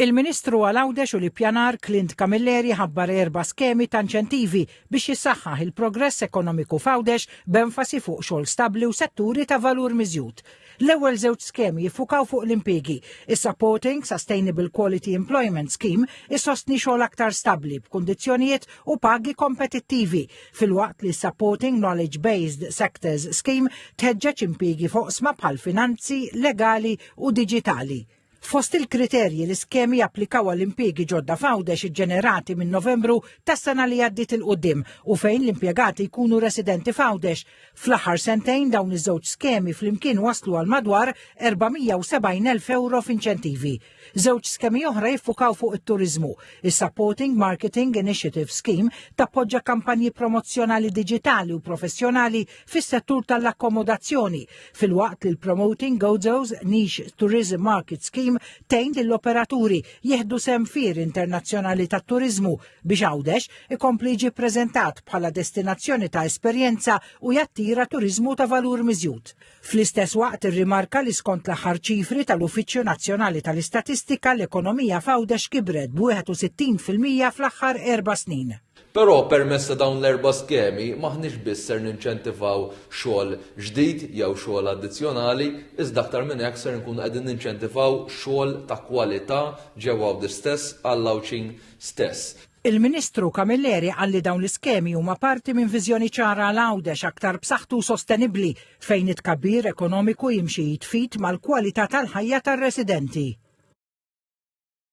Il-Ministru għal Għawdex u l-Ippjanar Clint Camilleri ħabbar erba' skemi ta' inċentivi biex jissaħħaħ il-progress ekonomiku f'Għawdex b'enfasi fuq xogħol stabbli u setturi ta' valur miżjud. L-ewwel żewġ skemi jiffukaw fuq l-impiegi. Is-Supporting Sustainable Quality Employment Scheme isostni xogħol aktar stabbli b'kundizzjonijiet u pagi kompetittivi, filwaqt li Supporting Knowledge Based Sectors Scheme tħeġġeġ impiegi f'oqsma bħal finanzi, legali u diġitali. Fost il-kriterji l-iskemi japplikaw għal impjiegi ġodda f'Għawdex iġġenerati minn Novembru tas-sena li għaddiet 'il quddiem u fejn l-impjegati jkunu residenti f'Għawdex. Fl-aħħar sentejn dawn iż-żewġ skemi flimkien waslu għal madwar 470,000 ewro f'inċentivi. Żewġ skemi oħra jiffukaw fuq it-turiżmu. Is-Supporting Marketing Initiative Scheme tappoġġa kampanji promozzjonali diġitali u professjonali fis-settur tal-akkomodazzjoni, filwaqt li l-Promoting Gozo's Niche Tourism Market Scheme tgħin lill-operaturi jieħdu sehem fieri internazzjonali tat-turiżmu biex Għawdex ikompli jiġi ppreżentat bħala destinazzjoni ta' esperjenza u jattira turiżmu ta' valur miżjud. Fl-istess waqt irrimarka li skont l-aħħar ċifri tal-Uffiċċju Nazzjonali tal-Istatistika l-ekonomija f'Għawdex kibret b'61% fl-aħħar erba' snin. Però permezz ta' dawn l-erba' skemi m'aħniex biss ser ninċentivaw xogħol ġdid jew xogħol addizzjonali, iżda aktar minn hekk ser inkunu qegħdin ninċentivaw xogħol ta' kwalità ġewwa Għawdex stess għall-Għawdxin stess. Il-Ministru Camilleri qal li dawn l-iskemi huma parti minn viżjoni ċara għal Għawdex aktar b'saħħtu u sostenibbli fejn it-tkabbir ekonomiku jimxi id f'id mal-kwalità tal-ħajja tar-residenti.